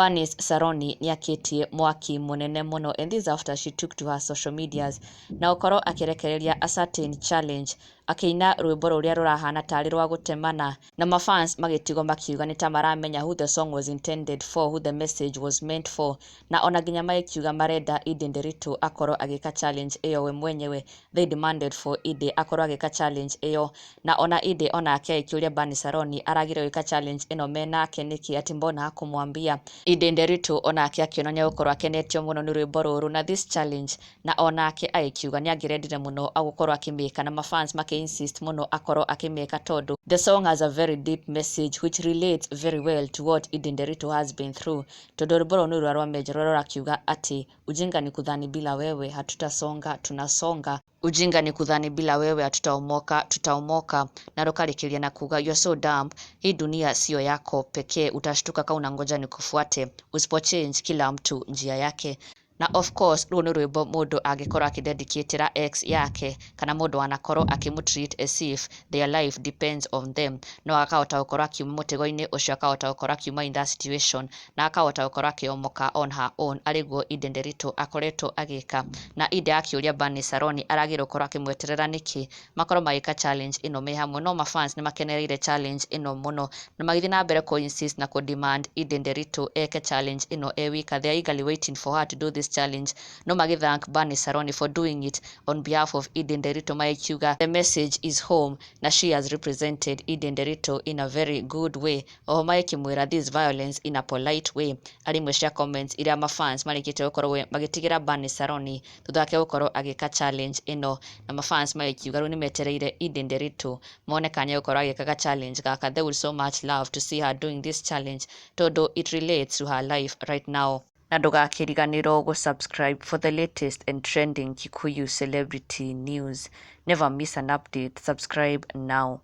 Bernice Saroni nĩakĩtie mwaki mũnene mũno, and this after she took to her social medias na gũkorwo akĩrekereria a certain challenge, akĩina rwĩmbo rũrĩa rũrahana tarĩ rwa gũtemana, na mafans magĩtigwo makiuga nĩ ta maramenya who the song was intended for, who the message was meant for, na ona nginya magĩkiuga marenda Edday Nderitu akorwo agĩka challenge ĩyo we mwenyewe. They demanded for Edday akorwo agĩka challenge ĩyo, na ona Edday onake agĩkĩũria Bernice Saroni aragire gwĩka challenge ĩno menake nĩkĩ, ati mbona hakumwambia. Edday Nderitu onake akĩonania gũkorwo akenetio mũno nĩ rwĩmbo rũrũ na this challenge, na onake agĩkiuga nĩ angĩrendire mũno gũkorwo akĩmĩka, na mafans makĩ insist mũno akorwo akĩmĩka tondũ the song has a very deep message which relates very well to what Edday Nderitu has been through, tondũ rwĩmbo rũrũ nĩ rũrĩa rwa Mejja, rũrĩa rũrakiuga atĩ ujinga ni kudhani bila wewe hatutasonga, tunasonga, ujinga ni kudhani bila wewe hatutaomoka, tutaomoka, na rũkarĩkĩria na kuga, "You're so dumb, hii dunia sio yako pekee, utashtuka kama unangoja nikufuate, usipo change kila mtu njia yake." Na of course rũrũ nĩ rwĩmbo mũndũ angĩkorwo akĩdedicatĩra ex yake kana mũndũ wanakorwo akĩmũtreat as if their life depends on them, no akahota gũkorwo akiuma mũtego-inĩ ũcio, akahota gũkorwo akiuma in that situation na akahota gũkorwo akĩomoka on her own, arĩguo Edday Nderitu akoretwo agĩka. Na Edday akĩũria Bernice Saroni aragĩrĩirwo gũkorwo akĩmweterera nĩkĩ makorwo magĩka challenge ĩno me hamwe. No mafans nĩ makenereire challenge ĩno mũno na magĩthiĩ na mbere kũ insist na kũ demand Edday Nderitu eke challenge ĩno e wika. They are eagerly waiting for her to do this challenge, no magĩ thank Bernice Saroni for doing it on behalf of Edday Nderitu, magĩkiuga the message is home na she has represented Edday Nderitu in a very good way. Oho magĩkĩmwĩra this violence in a polite way, arĩ imwe cia comments iria mafans marĩkĩtie gũkorwo magĩtigĩra Bernice Saroni thutha wake gũkorwo agĩka challenge ĩno. Na mafans magĩkiuga rĩu nĩmetereire Edday Nderitu mone kana nĩegũkorwo agĩka ga challenge gaka. They would so much love to see her doing this challenge tondũ it relates to her life right now. Na ndũgakĩriganĩrwo gũ-subscribe for the latest and trending Kikuyu celebrity news. Never miss an update. Subscribe now.